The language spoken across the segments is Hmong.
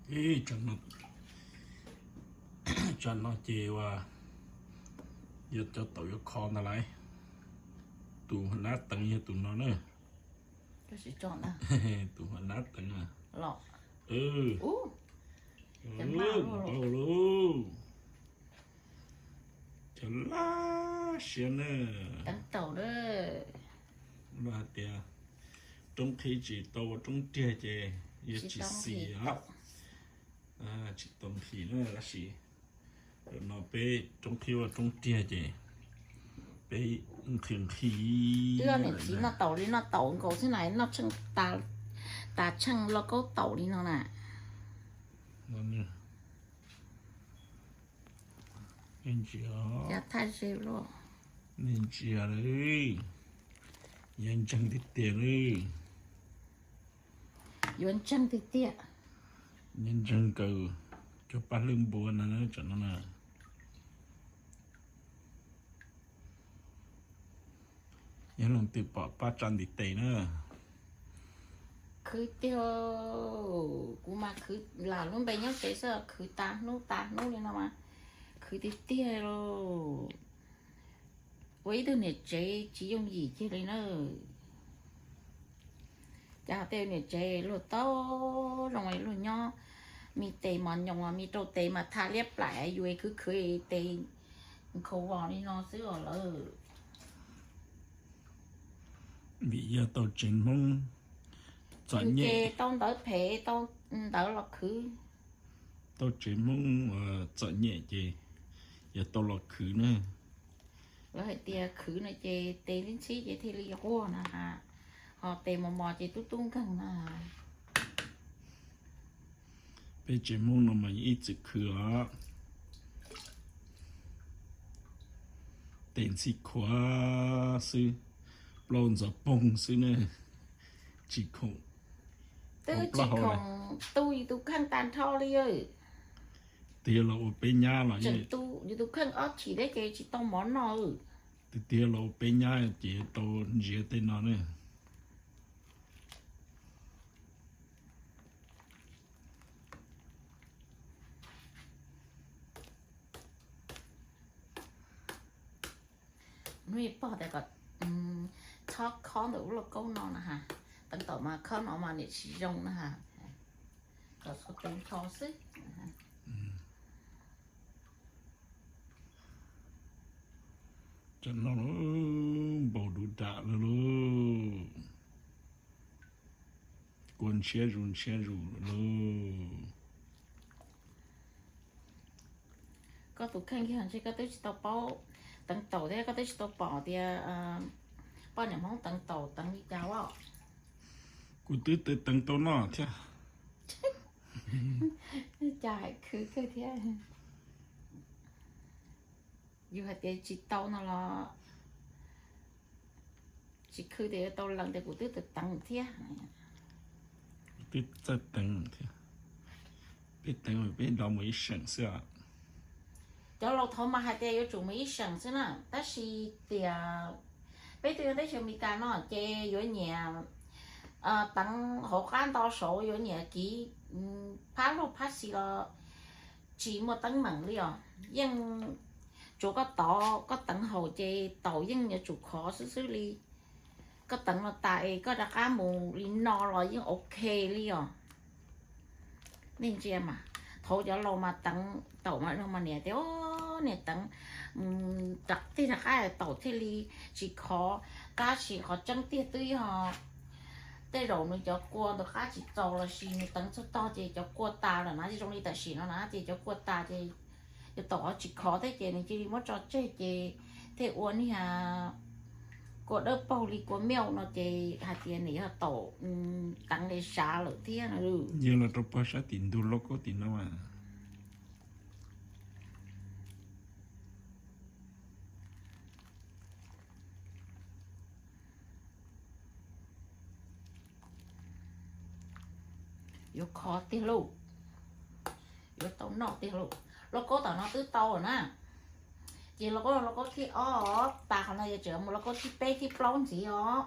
Ib, tsam no ces ua, yuav cov taum yuav kho ntag lauj. Tus nab teev yog tus no na. Tus nab teev. Npau lauj. Cov laj siab na. Luag hais tias roob qhib tsis tau ua roob riag ces yuav tsis xis os. Tsis tau nqhis na tab sis no peb roob qhib ua roob riag ces peb nqhis nqhis. Twb yog niam txiv noj taum li noj taum nkaus xwb na, noj tsheej tas tsheej lauj kaub taum li no na. Nej ntsia, yuav ntseeg tiag tiag li. Yuav ntseeg tiag tiag. Yuav ntseeg kawg cov paj hlwb npua no tsam no na. Yog leej twg pom pab tsa ntiv tes na. Khwv tiag, kuv mas khwv lam lub npe nyob tsev xwb, khwv tas hnub tas hnub li no mas khwv tiag tiag lauj. Ua ib tug niam tsev tsis yooj yim kiag li na. Cas tej niam tsev luag tau zoo luag nyob, me tes mos nyoos, me rau tes mas tha liab plaim, yus khwv khwv tes nkhaus vos li no xwb os lawm. Vim yog tau tsev Hmoob txom nyem, tau ntawv phem, tau ntawv los khwv. Tau tsev Hmoob txom nyem ces yog tau los khwv na. Lawv hais tias khwv no ces tes ntxhib ntxhib ces thiaj li quag na has, ho tes mos mos ces tub tub nkeeg na. Peb tsev Hmoob no mas ib txwm khwv os, tes ntxhib khuav xwb, plaub ntxhov poog xwb ne, tsis khoom. Twb tsis khoom tu yus tus kheej tag nrho li. Tiag los ua peb nyab los, yus tus kheej ob chim thiab ces tsis tau mov noj. Tiag tiag los ua peb nyab ces tau ntsiav tej no ne. Hnub ib pog tias kom txhob khob ntawm ub lauj kaub no na has, teev taum mas khob no mas niam tsis zoo na has, kom txhob teev nrho xwb. Tam no npaum duv dam lawm lauj, kua ntshiab zus ntshiab zus lawm lauj. Koj tus kheej yog ntshe koj twb tsis tau paub teev taum thiab koj twb tsis tau pom tias poj niam Hmoob teev taum teev li cas os. Kuv twb teev tau noj thiab. Cas hais khwv kawg thiab. Yus hais tias tsis tau no los tsis khwv tias yuav tau lees tias kuv twb teev teev thiab. Twb txawj teev thiab. Peb teev peb do mus ib seem xwb. Cov laus thaud mas hais tias yuav tsum mus ib seem xwb na, tab sis tias peb twb yog teb chaws Amelikas no ces yuav nyiam teev hauv qab nto saud, yuav nyiam kiv phab luag phab xis los tsis muaj teeb meem li os. Yeej tsuav koj tod koj teev haum ces taum yeej yuav tsum khov xwb xwb li. Koj teev los tas es koj rov qab mus li no los yeej ok li os. Nej ntsia mas, thaud cov laus mas teev taum mas, mas niam tias niam teev tej rov qab taum thiaj li tsis khov. Tab sis qhov tseeb tiag twb yog tej zaum nws cov kua ntawd qab tsis txaus los sis nws teev txog tog ces cov kua tas lawm na, zoo li tam sim no na ces cov kua tas ces yuav taum qhov tsis khov thiab ces nws cia li muab tso tseg ces thiaj ua niag kua dawb paug li kua meuj no ces hais tias nws yog taum teev li sav lawm thiab no. Yog los rau pog sab tim ntug lauj kaub tim no. Yuav khov tiag lauj, yuav tau noj tiag lauj. Lauj kaub tom no twb tau lawm na, ces lauj kaub, lauj kaub thib ob, tas qhov no yog tseem mus lauj kaub thib peb thib plaub ntxiv os.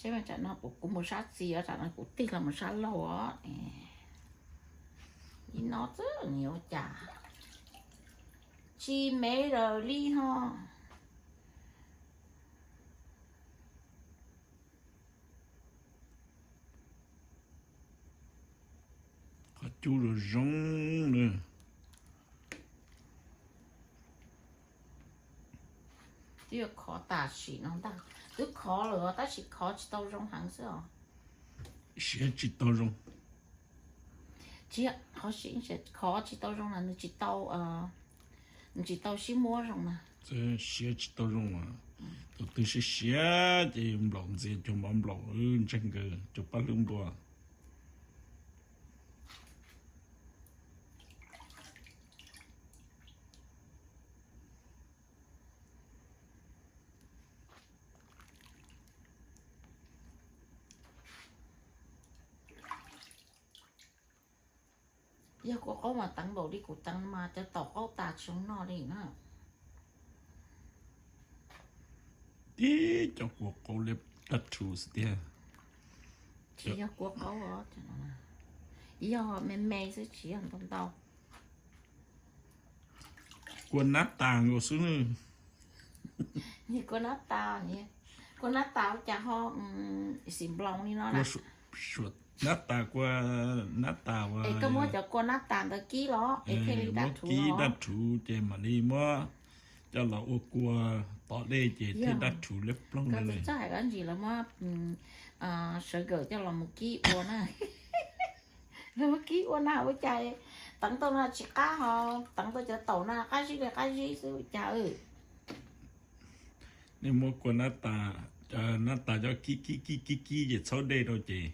Tsam no kuv mus sab xis os, tsam no kuv tig los mus sab laug os. Ib no xwb nws ua cas tsis me raws li ho. Qhov cub zoo zoo na. Twb yuav khov tam sim no ntag, twb khov lawm tab sis khov tsis tau zoo heev xwb os. Siav tsis tau zoo. Tsis, qhov siav khov tsis tau zoo na, nws tsis tau, nws tsis tau sib muab zoo na. Siav tsis tau zoo, tus twg siav siav ces nplaum ntxias cuag mov nplaum, ntseeg nkaus cuag paj hlwb npua. Yog kua qaub mas teev npaum li kuv teev mas cov taum qaub tas tsis zoo noj li na. Tib cov kua qaub liab dab rhuv xwb tiag. Tsis yog kua qaub os, yog me me xwb tsis yog ntau ntau. Kua nab tas nkaus xwb. Kua nab tas, kua nab tas ua cas ho xim nploos li no na. Nab tas, kua nab tas, es koj muab cov kua nab tas ntawd kib los es thiaj li dab rhuv, kib dab rhuv ces mam li muab coj los ua kua tom dej ces thiaj dab rhuv liab ploog li. Txhob hais dab ntsis, lawv muab sawv kawm coj los mus kib ua na. Lawv muab kib ua na ua cas teev tau no tsis qab ho, teev tau cov taum no qab zib li qab zib xwb ua cas. Nej muab kua nab tas, nab tas coj kib kib kib kib kib ces txhawb dej rau ces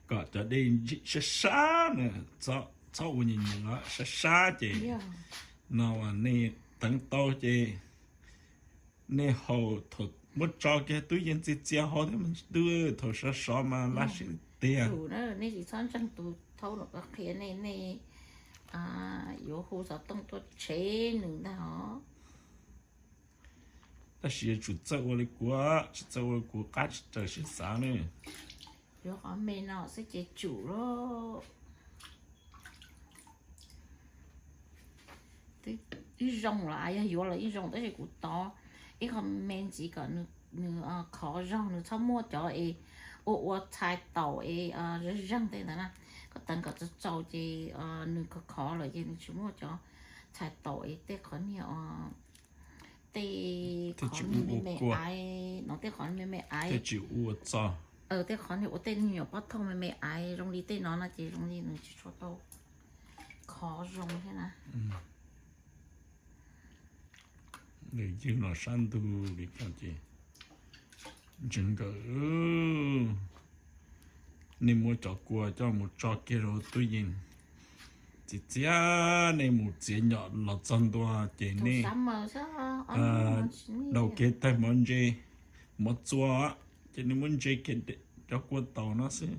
kom cov dej sab sab na, txhob ua nyeem nyeem os, sab sab ces no nej teev tau ces nej haus, thaum muab tso kiag tub yeej txias txias haus thiab mas tub, thaum sov sov mas laj siab tiag. Nej tsis txhob ntseeg tus thaub no, qhia nej, nej yuav hu xov tooj tuaj tshev nws ntag os. Tab sis yuav tsum txawj ua li kuv, tsis txawj ua li kuv qab tsis raws siab xav ne. Yuav qhov me no xwb ces tsum lawm. Twb zoo los yog yuav los yeej zoo tab sis kuv tov ib qho me ntxiv kom nws khov zog, nws txhob muaj cov es ua ua txhais taum es zeeg zeeg tej ntawd na. Koj teev kom txaus txaus ces nws khov khov lawm ces nws tsis muaj cov txhais taum es tej qhov niag, tej qhov me me aiv no, tej qhov me me aiv, tej qhov niag ua tej nyuam pob thooj me me aiv zoo li tej no no ces zoo li nws tsis tshua tau khov zoo thiab na. Nws ywg los sab ntug li ko ces ntseeg nkawm. Nej muab cov kua coj mus tso kiag rau tub yees, txiv txiav, nej mus txiav nyom los txog ntua ces nej daus kiag tag mov ntse, mov txua, ces nej muab ntse kiag cov kua taum no xwb.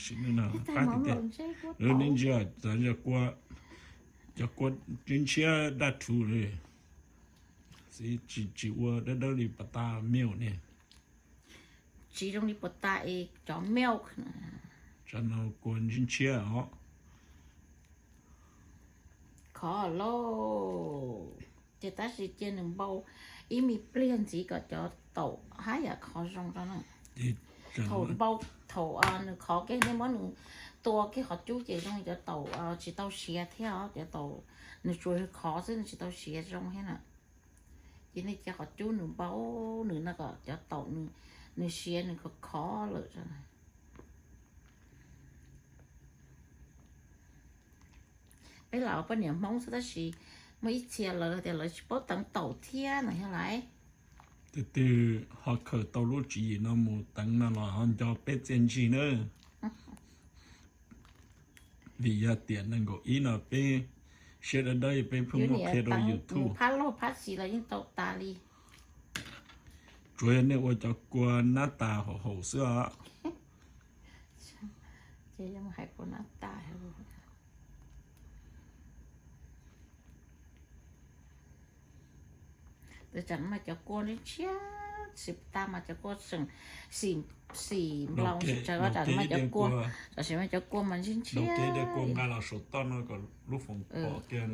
Sim no, nej ntsia, cov kua, cov kua ntshiab ntshiab daj rhuv li, tsis ua dawb dawb li puas tas milk ne. Tsis zoo li puas tas es cov milk. Cov no kua ntshiab ntshiab os. Khov lauj. Ces tab sis cia nws npau ib me pliag ntxiv kom cov taum haj yam khov zoo rau na. Thaum npau, thaum nws khov kiag nej muab nws tua kiag qhov cub ces zoo li cov taum tsis tau siav thiab os, cov taum nws tsuas khov xwb nws tsis tau siav zoo thiab na. Ces nej cia qhov cub nws npau, nws no kom cov taum nws siav nws khov khov lawm. Peb los poj niam Hmoob xwb tab sis muaj ib txhia lawv tias lawv tsis paub teev taum thiab no yog lawm. Tus twg ho khaws tau lub tswv yim no mus teev no los ho nco peb txiaj ntsig nawb. Vim yog tiam nees nkaum ib no peb siab dawb dawb peb pheej muab qhia rau YouTube. Phab laug phab xis los yeej tau tas li. Tsuas yog nej ua cov kua nab tas haum haum xwb os. Ces yog hais kua nab tas. Tus tsam mas cov kua ntshiab Tsis tas mas cov kua seem xim, xim nplaum sawv tsawv, tam sim mas cov kua, tam sim mas cov kua mas ntshiab ntshiab. Kua nqa los saum toj no kom lub foom pom kiag,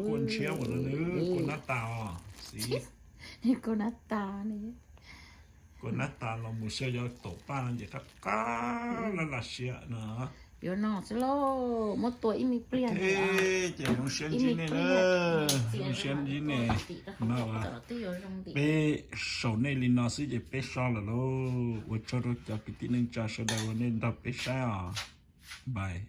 kua ntshiab ua luaj, kua nab tas os xib. Kua nab tas ne. Kua nab tas los mus xyaw cov taum paj no ces qab qab laj laj siab no. Yuav no xwb lauj, muab tua ib me pliag ces zoo siab ntsib nej na, zoo siab ntsib nej no. Peb sau nej li no xwb ces peb so lawm lauj. Ua tsaug rau cov kwv tij neej tsa sawv daws uas nej nrog peb saib os. Bye.